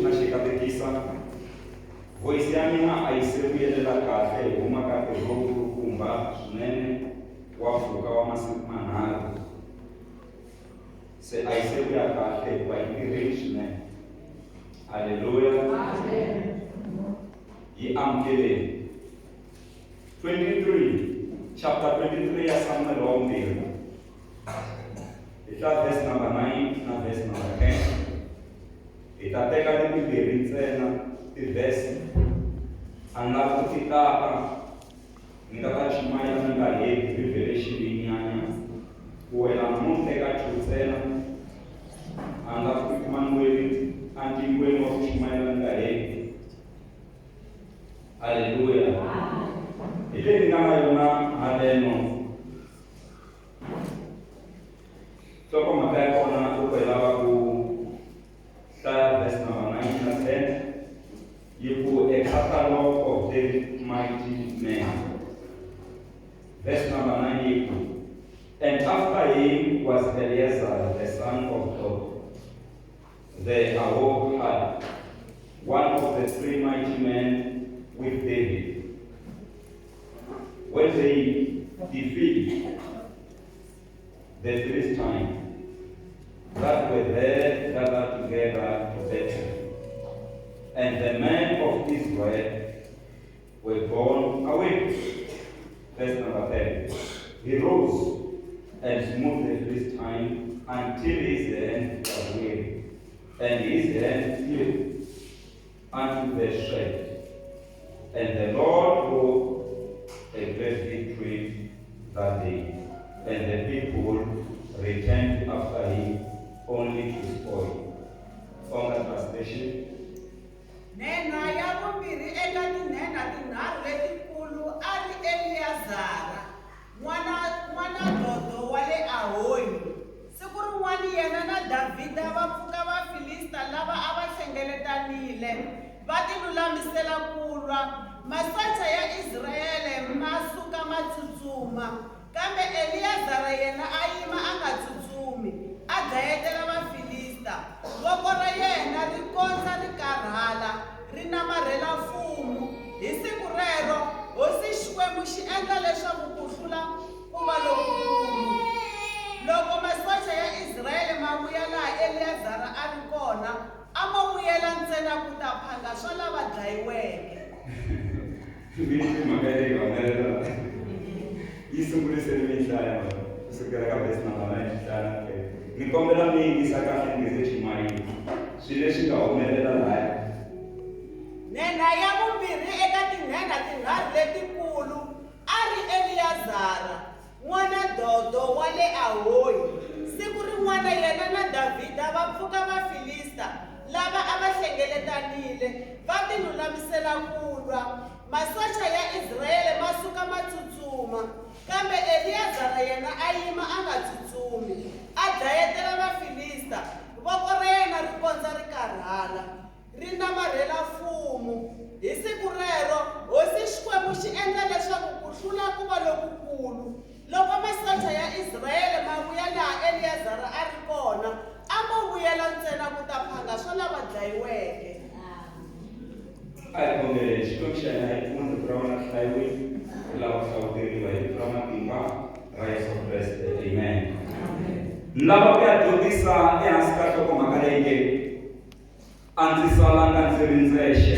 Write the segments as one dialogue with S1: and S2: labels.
S1: xi nga xi katekisa. Voice ya mina a yi se vuyelela kahle hi huma ka ntirho lowukulukumba swinene wa mpfhuka wa masiku manharhu. Se a yi se vuya kahle hikuva yi tirhile swinene. Haleluya. Yi amukeleni. 23 chapter 23 ya Samuel wa vumbirhi. Hi ta verse number 9 na verse number 10. Hi ta teka letimbirhi ntsena tivhese. A ni lavi ku ti tata. Ni nga ta chumayela ni nga heti Revelation yi nyanya ku wela namuntlha eka two ntsena. A ni lavi ku tikuma ni wele entikweni wa ku chumayela ni nga heti. Haleluya. Hi leyi ni nga na yona haleno. Nhlokomhaka ya kona loko hi lava ku hlaya verse number 9 na 10 yi ku a catalog of David mighty men. Verse number 9 yi ku and after him was Eleazar the son of Dodo the Ahohite, one of the three mighty men with David. When they defeated the Philistines that were there gathered together to battle, and the men of Israel were gone away. Verse number 10. He rose and smote the Philistine until his hand was weary, and his hand cleaved unto the shield. And the Lord wrought a great victory that day, and the people returned after him only to spoil. Tsonga translation.
S2: Nhenha ya vumbirhi eka tinhenha tinharhu letikulu a ri Eliyazara, n'wana n'wana Dodo wa le Ahohi. Siku rin'wana yena na Davhida va pfuka Vafilista lava a va hlengeletanile, va tilulamisela ku lwa. Masocha ya Israele ma suka ma tsutsuma, kambe Eliyazara yena a yima a nga tsutsumi, a dlayetela Vafilista. Voko ra yena ri kondza ri karhala, ri namarhela fumu. Hi siku rero, hosi Xikwembu xi endla leswaku ku hlula ku va lokukulu. Loko masocha ya Israele ma vuya laha Eliyazara a ri kona, a mo vuyela ntsena ku ta phanga swa lava dlayiweke.
S1: Mhaka leyi humelela yi sungule se ni mi hlaya ku sukela ka verse number 9 xi hlaya na 10. Ni kombela mi yingisa kahle ni nge se chumayela swilo leswi nga humelela lahaya.
S2: Nhenha ya vumbirhi eka tinhenha tinharhu letikulu a ri Eliyazara, n'wana Dodo wa le Ahohi. Siku rin'wana yena na Davhida va pfuka Vafilista lava a va hlengeletanile, va tilulamisela ku lwa. Masocha ya Israele ma suka ma tsutsuma, kambe Eliyazara yena a yima a nga tsutsumi, a dlayetela Vafilista, voko ra yena ri kondza ri karhala, ri namarhela fumu. Hi siku rero, hosi Xikwembu xi endla leswaku ku hlula ku va lokukulu. Loko masocha ya Israele ma vuya laha Eliyazara a ri kona, a mo vuyela ntsena ku ta phanga swa lava dlayiweke.
S1: A hi khongeleni. Xikwembu xa hina, hi pfuni rito ra wena ri hlayiwile, ri lava ku hlawuteriwa hi vito ra matimba ra Yesu Kreste. Amen. Ni lava ku ya dyondzisa ehansi ka nhlokomhaka leyi nge A ndzi salanga ndzi ri ndzexe.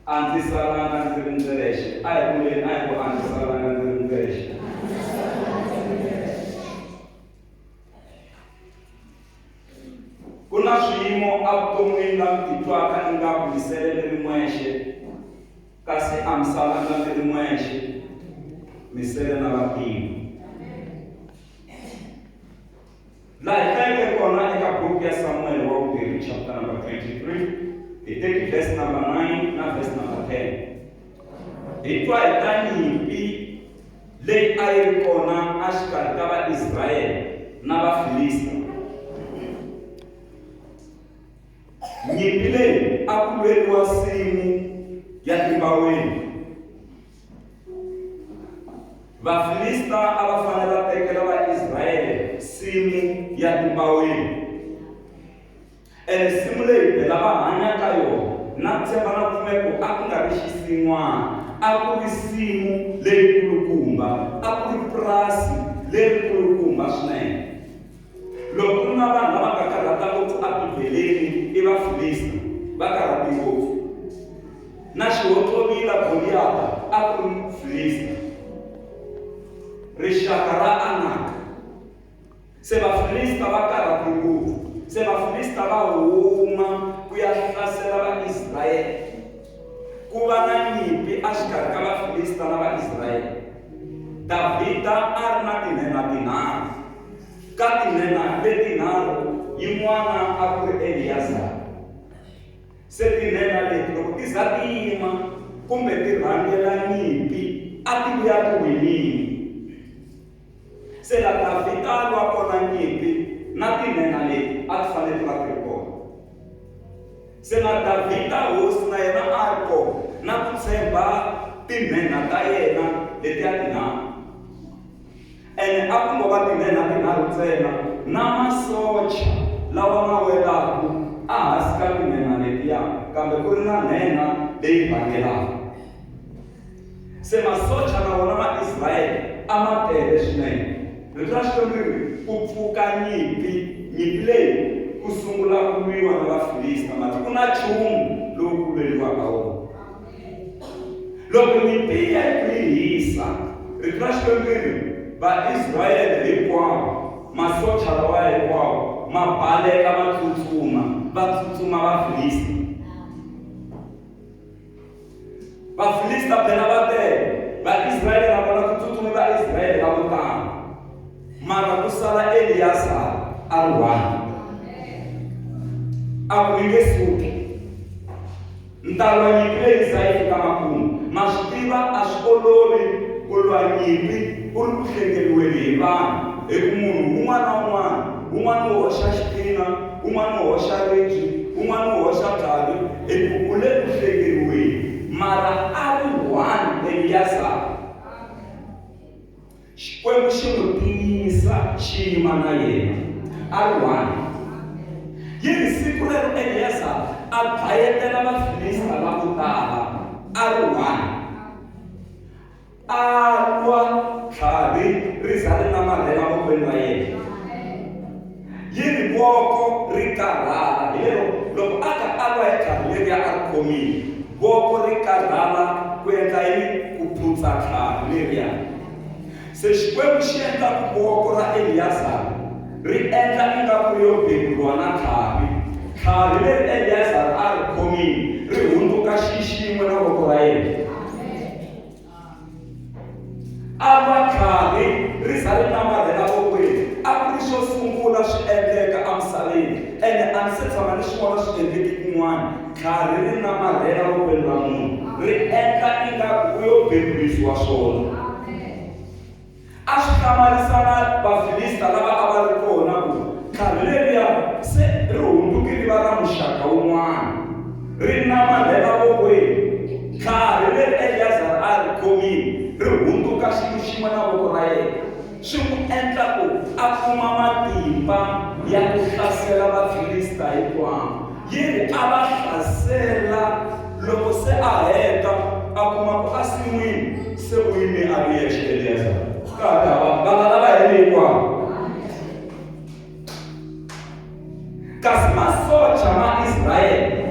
S1: A ndzi salanga ndzi ri ndzexe. A hi vuleni, a hi ku a ndzi salanga ndzi ri ndzexe. Ku na swiyimo evuton'wini la mi titwaka ingaku mi sele mi ri n'wexe, kasi a mi salanga mi ri n'wexe, mi sele na vativi. Laha hi hlayeke kona eka buku ya Samuel wa vumbirhi chapter number 23, hi teki verse number 9 na verse number 10. Hi twa hi ta nyimpi leyi a yi ri kona exikarhi ka Vaisrayele na Vafilista. Nyimpi leyi a ku lweriwa nsimu ya timbaweni. Vafilista a va fanele va tekela Vaisrayele nsimu ya timbawini. Ene nsimu leyi phela va hanya ka yona na ku tshemba na ku pfumela ku a ku nga ri xisin'wana, a ku ri nsimu leyikulukumba, a ku ri purasi lerikulukumba swinene. Loko ku ri na vanhu lava nga karhata ngopfu eBibeleni i Vafilista, va karhate ngopfu. Na xihontlovila Goliyata a ku ri Mufilista, rixaka ra Anaka. Se Vafilista va karhate ngopfu. Se Vafilista va huma ku ya hlasela Vaisrayele. Ku va na nyimpi exikarhi ka Vafilista na Vaisrayele. Davhida a ri na tinhenha tinharhu. Ka tinhenha letinharhu, yin'wana a ku ri Eliyazara. Se tinhenha leti loko ti za ti yima kumbe ti rhangela nyimpi a ti vuya ti winile. Se la Davhida a lwa kona nyimpi na tinhenha leti a ti fanele ti va ti ri kona. Se na Davhida hosi na yena a ri kona na ku tshemba tinhenha ta yena letiya tinharhu. Ene a ku ngo va tinhenha tinharhu ntsena, na masocha lawa ma welaku ehansi ka tinhenha letiya, kambe ku ri na nhenha leyi rhangelaka. Se masocha na wona ma Israyele a ma tele swinene. Rito ra Xikwembu ri ri, Ku pfuka nyimpi, nyimpi leyi ku sungula ku lwiwa na Vafilista, mati ku na nchumu lowu ku lweriwaka wona. Loko nyimpi yi ya yi ku yi hisa, Rito ra Xikwembu ri ri, Vaisrayele hinkwavo, masocha lawaya hinkwawo, ma baleka ma tsutsuma, va tsutsuma Vafilista. Vafilista phela va tele, Vaisrayele na vona ku tsutsume Vaisrayele lavo tala, mara ku sala Eliyazara a ri one. A ku ni nge suki. Ni ta lwa nyimpi leyi za yi fika makumu. Ma swi tiva, a swi olovi ku lwa nyimpi u ri ku hlengeriweni hi vanhu, hi ku munhu wun'wana na wun'wana, wun'wana u hoxa xitina, wun'wana u hoxa ribye, wun'wana u hoxa tlhari, hi ku u le ku hlengeriweni. Mara a ri one Eliyazara. Xikwembu xi n'wi tiyisa xi yima na yena a ri one. Yi ri, Siku rero Eliyazara a dlayetela Vafilista lavo tala a ri one. A lwa tlhari ri za ri namarhela vokweni ra yena. Yi ri, Voko ri karhala. Hi lero loko a ka a lwa hi tlhari leriya a ri khomile, voko ri karhala ku endla yini? Ku phutsa tlhari leriya. Se Xikwembu xi endla ku voko ra Eliyazara ri endla ingaku ri yo beburiwa na tlhari. Tlhari leri Eliyazara a ri khomile ri hundzuka xi xin'we na voko ra yena. A va tlhari ri za ri namarhela vokweni. A ku ri xo sungula swi endleka emisaveni, ene a ndzi se tshama ni swi vona swi endleke kun'wana, tlhari ri namarhela vokweni ra munhu, ri endla ingaku u yo bebulisiwa swona. A swi hlamarisa na Vafilista lava a va ri kona ku tlhari leriya se ri hundzuke ri va ra muxaka wun'wana, ri namarhela vokweni. Tlhari leri Eliyazara a ri khomile ri hundzuka xilo xin'we na voko ra yena, swi n'wi endla ku a kuma matimba ya ku hlasela Vafilista hinkwavo. Yi ri, A va hlasela. Loko se a heta, a kuma ku asin'wini se u yime a ri yexe Eliyazara. Ka ha ri hava valala va hele hinkwavo. Kasi masocha ma Israyele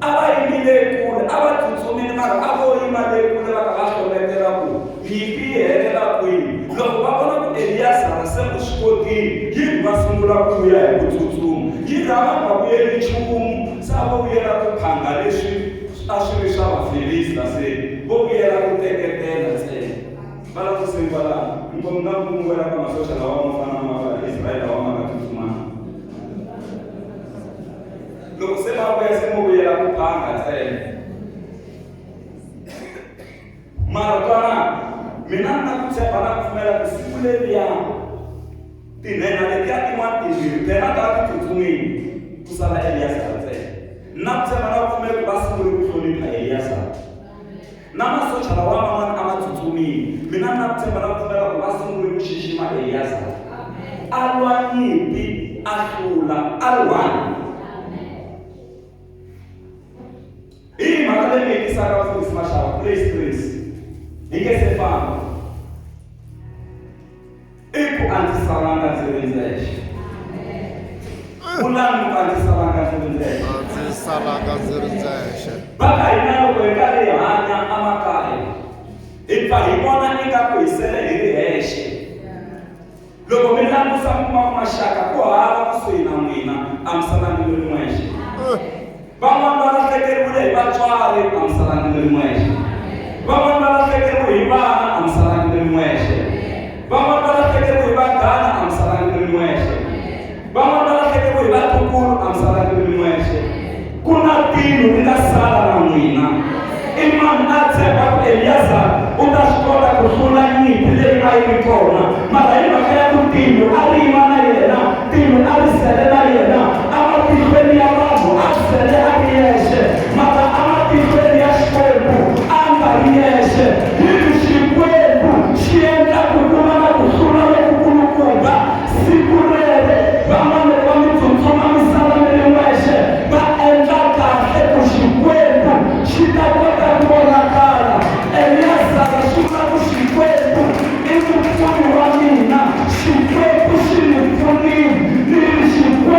S1: a va yimile kule, a va tsutsumile mara a vo yima le kule va ka va hlometela ku nyimpi yi helela kwihi. Loko va vona ku Eliyazara se u swi kotile, yi ri va sungula ku vuya hi ku tsutsuma. Yi ri a va nga vuyeli nchumu, se a vo vuyela ku phangha leswi a swi ri swa Vafilista, se vo vuyela ku teketela ntsena. Va languseni kwalano, inkomu na ku wela ka masocha lawa mo fana na ma Vaisrayele lawa ma nga tsutsumanga. Loko se va vuya se mo vuyela ku phangha ntsena. Mara twanani, mina ni na ku tshemba na ku pfumela ku siku leriya tinhenha letiya tin'wana timbirhi phela ta ti tsutsumile ku sala Eliyazara ntsena. Ni na ku tshemba na ku pfumela ku va sungule ku hlonipha Eliyazara. Na masocha lawa man'wana a ma tsutsumile, mina ni na ku tshemba na ku pfumela ku va sungule ku xixima Eliyazara. a lwa nyimpi a hlula a ri one. Hi yihi mhaka leyi mi yi tisaka vafundhisi Mashava? Please please hi nge se famba. I ku a ndzi salanga ndzi ri ndzexe. Vulani ku a ndzi salanga ndzi ri ndzexe.
S3: A ndzi salanga ndzi ri ndzexe.
S1: Va ka hina loko hi karhi hi hanya emakaya hi pfa hi vona ingaku hi sele hi ri hexe. Loko mi langusa mi kuma ku maxaka ku hava kusuhi na n'wina, a mi salangi mi ri n'wexe. Van'wana va lahlekeriwile hi vatswari, a mi salangi mi ri n'wexe. Van'wana va lahlekeriwe hi vana, a mi salangi mi ri n'wexe. Van'wana va lahlekeriwe hi vanghana, a mi salangi mi ri n'wexe. Van'wana va lahlekeriwe hi vatukulu, a mi salangi mi ri n'wexe. Ku na tilo ri nga sala na n'wina. I mani a tshemba ku Eliyazara u ta swi kota ku hlula nyimpi leyi a yi ri kona? Mara hi mhaka ya ku tilo a ri yima na yena, tilo a ri sele na yena, ematihlweni ya vanhu a sele a ri yexe, mara ematihlweni ya Xikwembu a nga ri yexe. Hi ku Xikwembu xi endla ku ku va na ku hlula lokukulukumba siku rero, van'wana loko va mi tsutsuma mi sala mi ri n'wexe, va endla kahle ku Xikwembu xi ta kota ku vonakala. Eliyazara swi vula ku Xikwembu i mupfuni wa mina, Xikwembu xi ni pfunile, ni ri Xikwembu.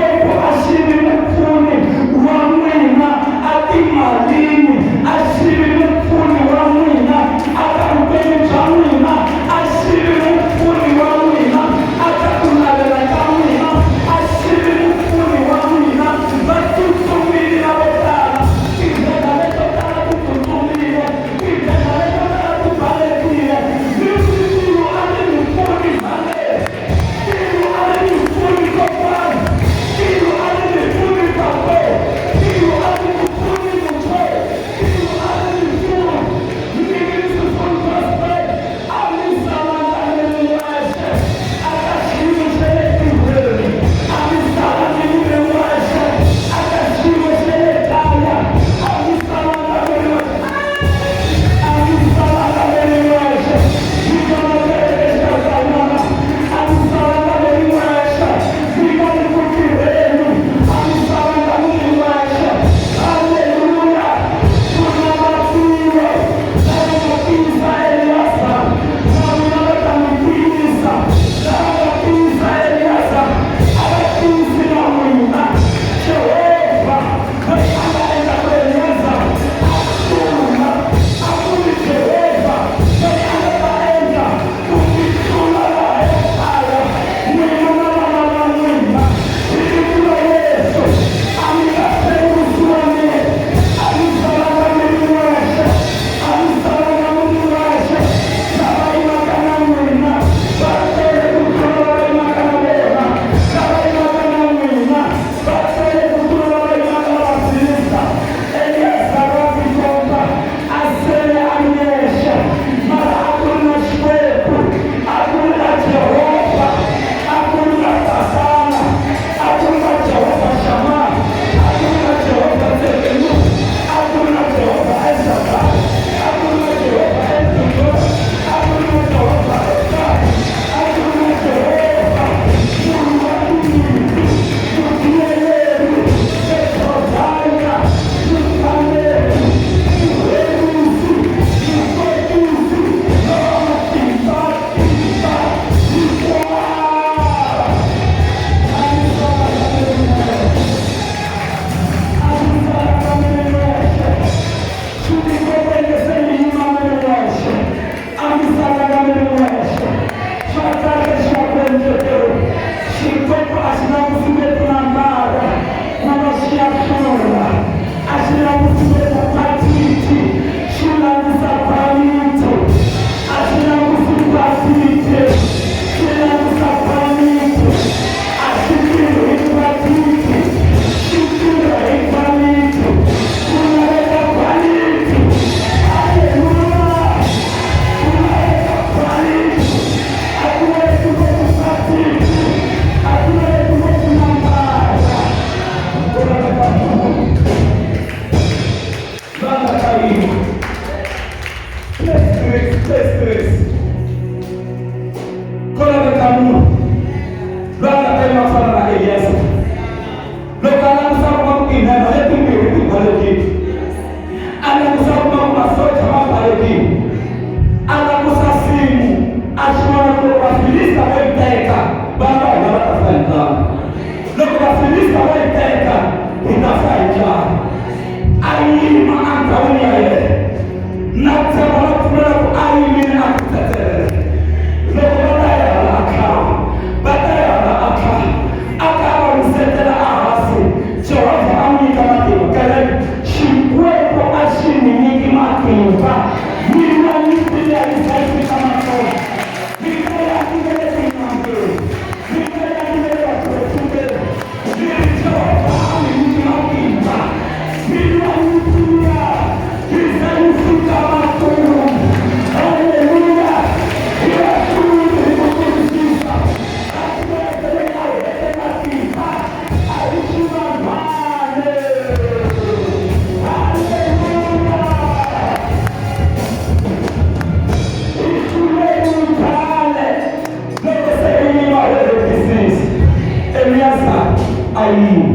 S1: A yima.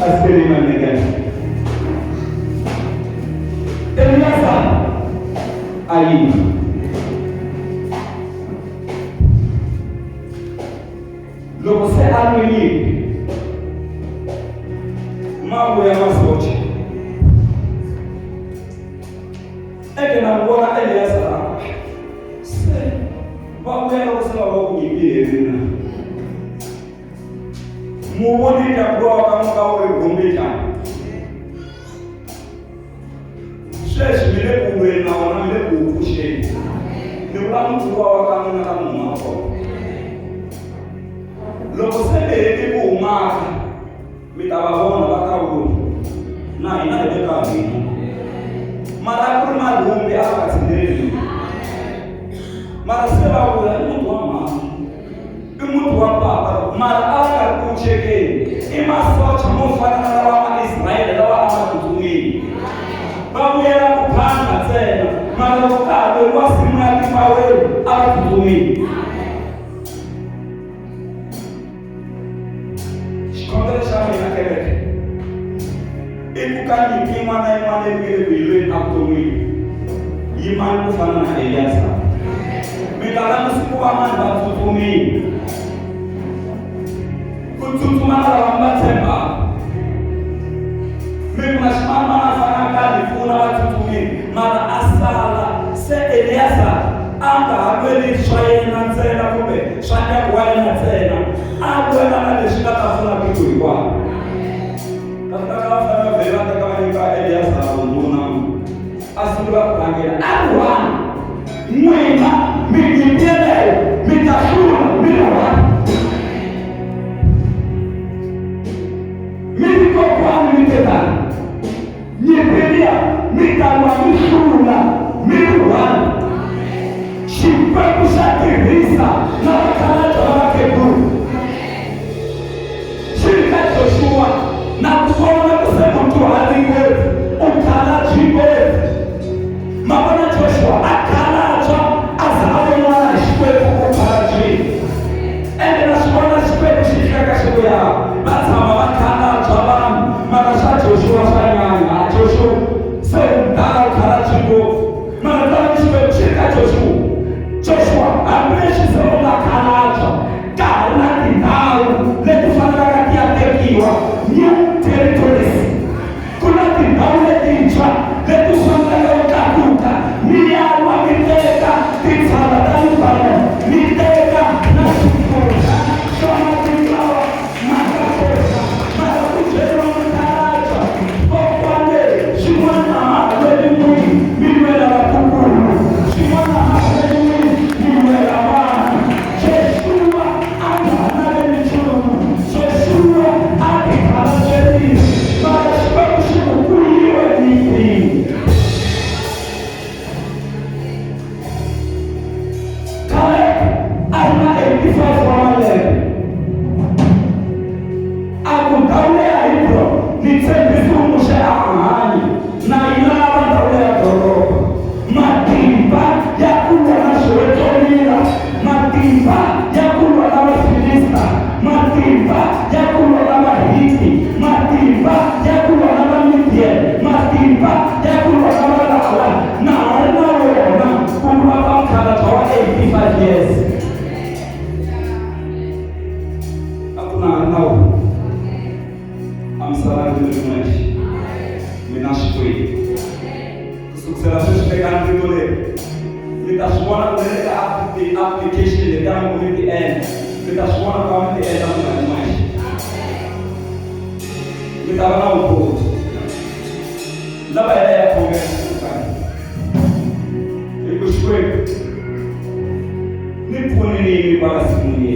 S1: A swi ringaneke. Eliyasa a yima. Loko se a lwile ma vuya masocha eke na n'wi vona Eliyasa a se va vuya loko se va va ku nyimpi yi herile na mu voni ndyangu lowa ka n'wi ka wu ri rhumbi njhani sweswi mi le ku lweni na wona mi le ku wu pfuxeni ni vula muti luwa wa ka n'wina ka mi huma kona loko se mi hete ku humaka mi ta va vona va ta vona na hina hi le ka hina mara a ku ri marhumbi a va nga tshineleli mara se va vula i muti wa mhani i muti wa papa mara a va nga ri ku chekeni i masocha mo fana na lawa maisrayele lawa a ma tsutsumile va vuyela ku phanga ntsena mara loko ka ha lweriwa simu ya timaweni a va tsutsumile xikhongelo xa mina kereke i ku ka nyimpi yin'wana na yin'wana leyi nge le ku yilweni evuton'wini yimani ku fana na eliyasa mi ta langusi ku va vanhu va tsutsumile ku tsutsuma na lava mi va tshembaka mi ku na ximanimani a fanaka ni pfuna va tsutsumile mara a sala se eliyasa a nga ha lweli swa yena ntsena kumbe swa ndyangu wa yena ntsena a lwela na leswi nga ta pfuna tiko hinkwaro Tatana va fanele va vhela va teka va nyika Eliyazara vundhuna a sungula ku rhangela a ri one n'wina mi nyimpi yeleyo mi ta hlula mi ri one mi ri kokwani mi te tani nyimpi liya mi ta lwa mi hlula mi ri one Xikwembu xa tirhisa na vakhalabye va vakhegula Xi ri ka Joxuwa, Na ku vona ku se u dyuhale ngopfu, u khalabye ngopfu. Ma vona Joxuwa a khalabya a za a voniwa hi Xikwembu ku u khalabyile. Ende na swi vona Xikwembu xi hleka xi ku ya va tshama va khalabya vanhu mara swa Joxuwa swa nyanya. Joxuwa se u mudala u khalabye ngopfu. Mara tani Xikwembu xi ri ka Joxuwa, Joxuwa hambileswi se u nga khalabya Ka ha ri na tindhawu leti fanelaka ti ya tekiwa, new territories. Ku na tindhawu letintshwa leti faneleke ku tlakuka, mi ya lwa mi teka tintshava ta Lebanon, mi teka na swifundzha swa matiko lawa ma nga kona. Mara ku byeriwa mukhalabye, Kokwani, swin'wana a ma ha lweli n'wini, mi lwela vatukulu. Swin'wana a ma ha lweli n'wini, mi lwela vana. Yoxuwa a nga ha naveli nchumu. Yoxuwa a tikhalatserile. Mara Xikwembu xi ku, Ku yiwe enyimpini. Caleb a ri na 85 wa malembe. A ku, Ndhawu leya Hebron ni tshembisiwe Muxe a ha hanya, na yi lava ndhawu leya doroba. Matimba ya ku lwa na swihontlovila, matimba ya ku lwa na Vafilista, matimba ya ku lwa na Vahiti, matimba ya ku lwa na Vamidian, matimba ya ku lwa na Valala, na ha ri na wona, ku vula va mukhalabye wa 85 years. A ku na ha ri na wona. A mi salanga mi ri n'wexe, mi na Xikwembu. Ku sukusela sweswi tekani rito leri mi ta swi vona ku le ka ti-application letiya loko mi ti endla mi ta swi vona ku va mi ti endla mi nga ri n'wexe mi ta va na vumbhoni lava hela ya khongela hi ku Xikwembu ni pfunini kwala nsin'wini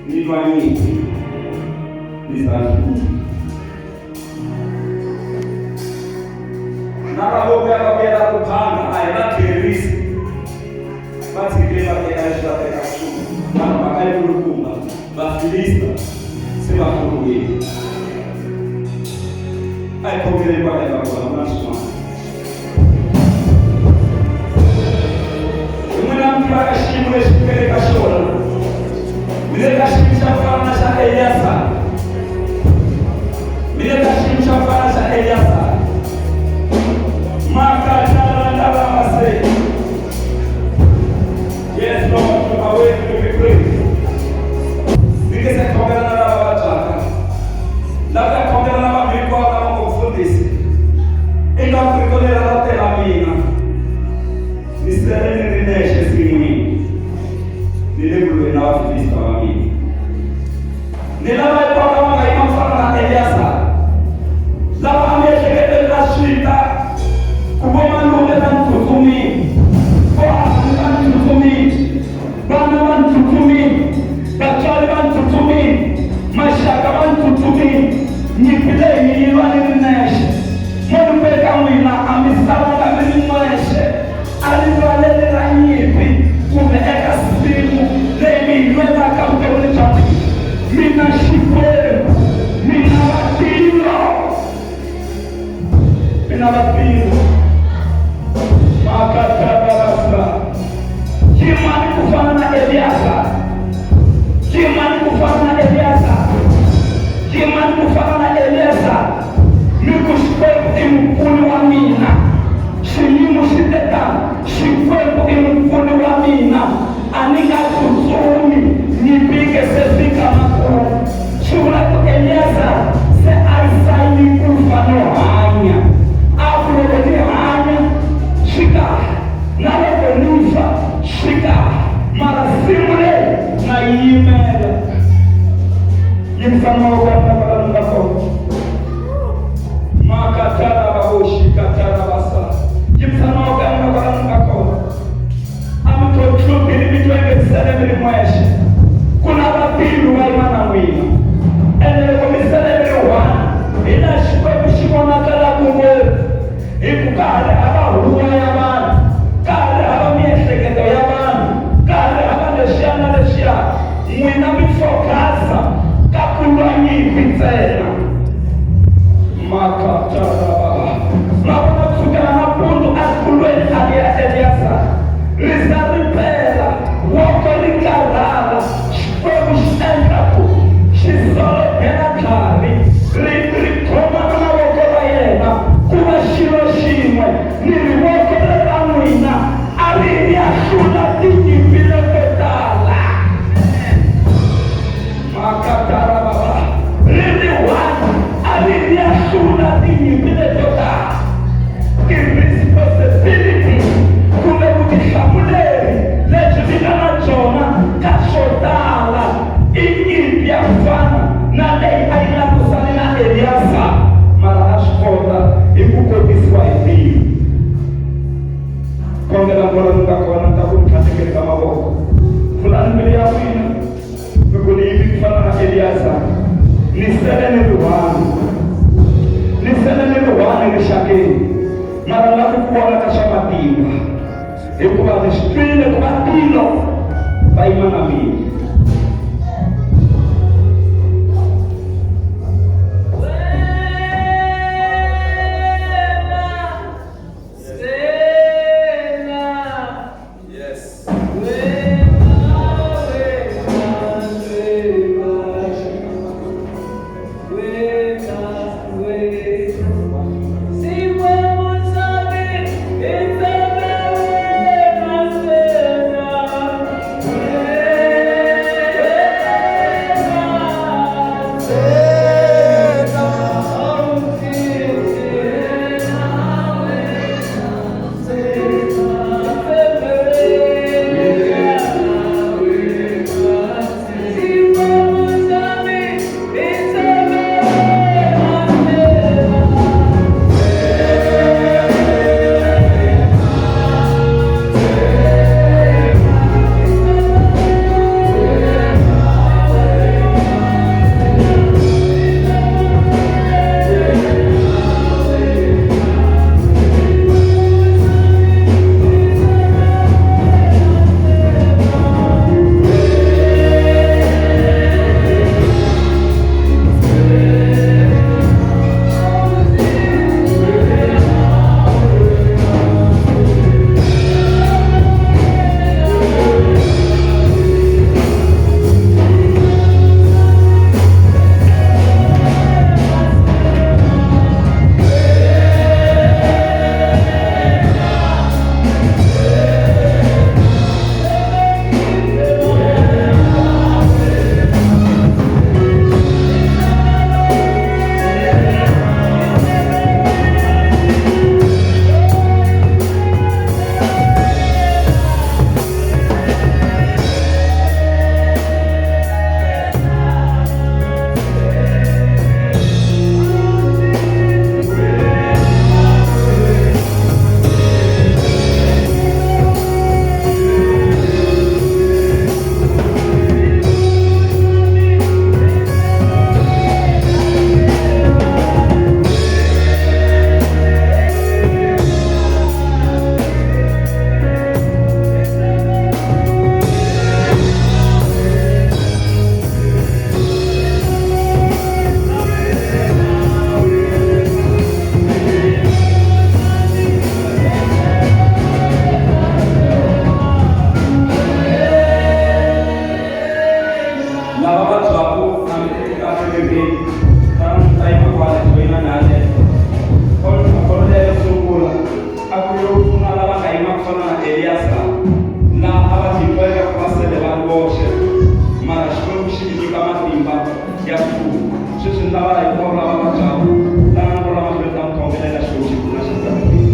S1: ni lwa nyimpi ni za hlula na lavo vuya va vuyela ku phanga a hi va tlherisi va tshikile va teka leswi va tekaka swona mara mhaka yi kulukumba vafilista se va hluriwile a hi khongeleni kwala hi nga kona ku na swin'wana hi n'wina mi tivaka xiyimo lexi mi nga le ka xona mi le ka xiyimo xa ku fana na Ni lava hinkwavo lava nga yima ku fana na Eliyazara, lava a mi ehleketeni ra swi ta ku vo malume va ni tsutsumile, vo hahani va ni tsutsumile, vana va ni tsutsumile, vatswari va ni tsutsumile, maxaka va ni tsutsumile, nyimpi leyi ni yi lwa ni ri nexe. Mo ni ku eka n'wina a mi salanga mi ri n'wexe a ri lwaleni ra nyimpi kumbe eka nsimu leyi mi yi lwelaka vuton'wini bya n'wina. Mina Xikwembu, mina vatilo, mina vatilo. Makatarabasa. Yimani ku fana na Eliyasa. Yimani ku fana na Eliyasa. Yimani ku fana na Eliyasa. Mi ku Xikwembu i mupfuni wa mina. Xiyimo xi te tano, Xikwembu i mupfuni wa mina, a ni nga tsutsumi nyimpi yi nge se fika makumu. Swi vula ku Eliyazara se a ri sayini ku fa no hanya. A ku loko ni hanya swi kahle, na loko ni fa swi kahle, mara nsimu leyi na yi yimela. Yingisani mavoko ya mina kwalano mi nga kona. Makatarababosikatarabasa. Yingisani mavoko ya mina kwalano mi nga kona. A mi conclude mi twa inge mi sele mi ri n'wexe. Ku na vatirhi va yima na n'wina. Ene loko mi sele mi ri one, hi laha Xikwembu xi vonakalaka ngopfu. Hi ku ka ha ri hava huwa ya vanhu, ka ha ri hava miehleketo ya vanhu, ka ha ri hava leswiya na leswiya. N'wina mi focus-a ka ku lwa nyimpi ntsena. Makatarababa. Ma vona ku sukela nampundzu a ri ku lweni a ya Eliyazara. Ri za ri pela, voko ri karhala, Xikwembu xi endla ku xi sologela tlhari, ri ri khomana na voko ra yena ku va xilo xin'we, ni ri voko leri ra n'wina a ri ri ya hlula tinyimpi leto tala. Makatarababa. Ri ri one a ri ri ya hlula tinyimpi leto tala. Ti-responsibility kumbe vutihlamuleri lebyi mi nga na byona ka swo tala i nyimpi ya ku fana na leyi a yi langusane na Eliyazara, mara a swi kota hi ku kotisiwa hi mbilu. Khongela kwala mi nga kona, ni ta ku mi tlhandlekele ka mavoko. Pfulani mbilu ya n'wina, mi ku ni yimi ku fana na Eliyazara, ni sele ni ri one, ni sele ni ri one rixakeni, mara ni lava ku vona ka swa matimba, hikuva ni swi twile ku va tilo va yima na mina.
S4: Yes.
S1: vabyaku a mi teki kahle mirini tana mi ta yima kwala joyina na haleno kholo leyo sungula a ku ri yo pfuna lava nga yima ku fana na Eliyasa laha a va titwa ingaku va sele va ri voxe mara Xikwembu xi mi nyika matimba ya ku hlula sweswi ni lava hinkwavo lava vabyaku tanani kwala mahlweni ta mi khongelela Xikwembu xi pfuna xi tsakisa.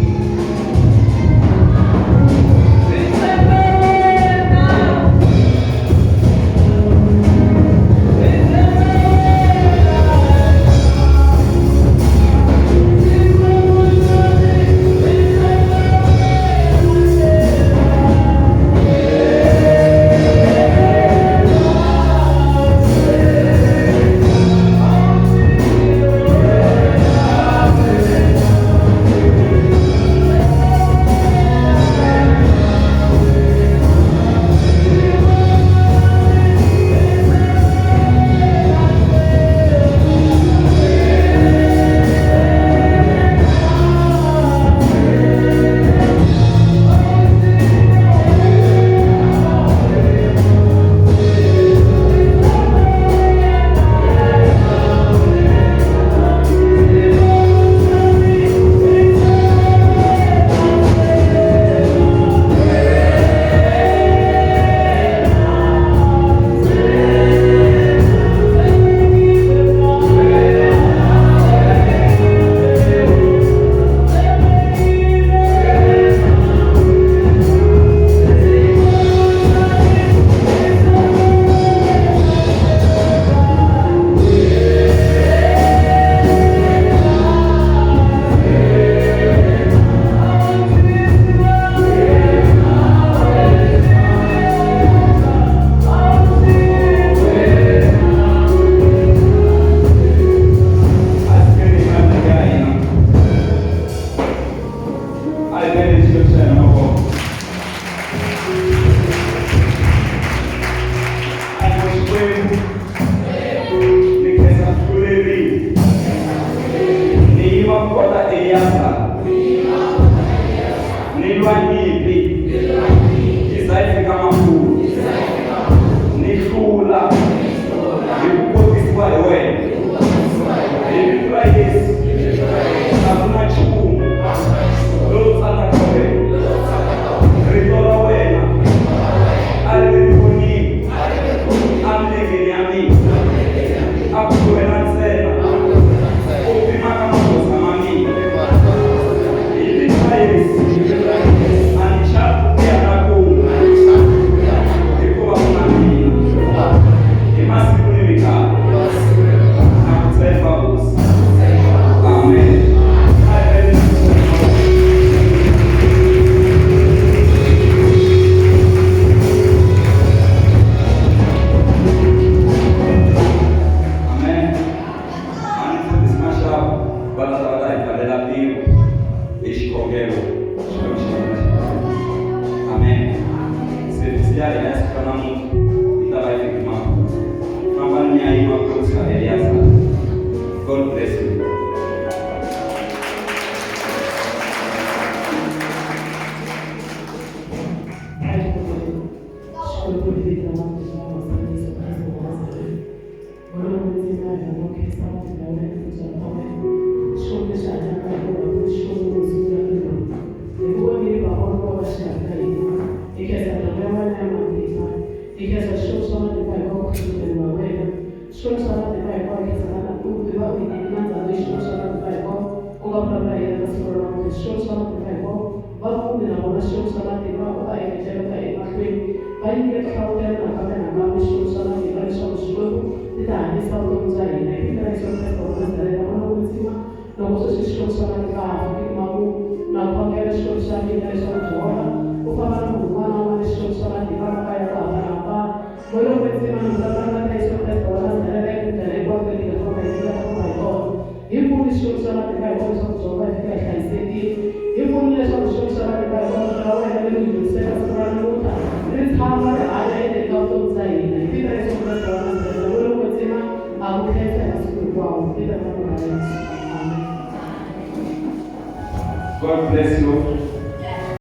S1: God bless you.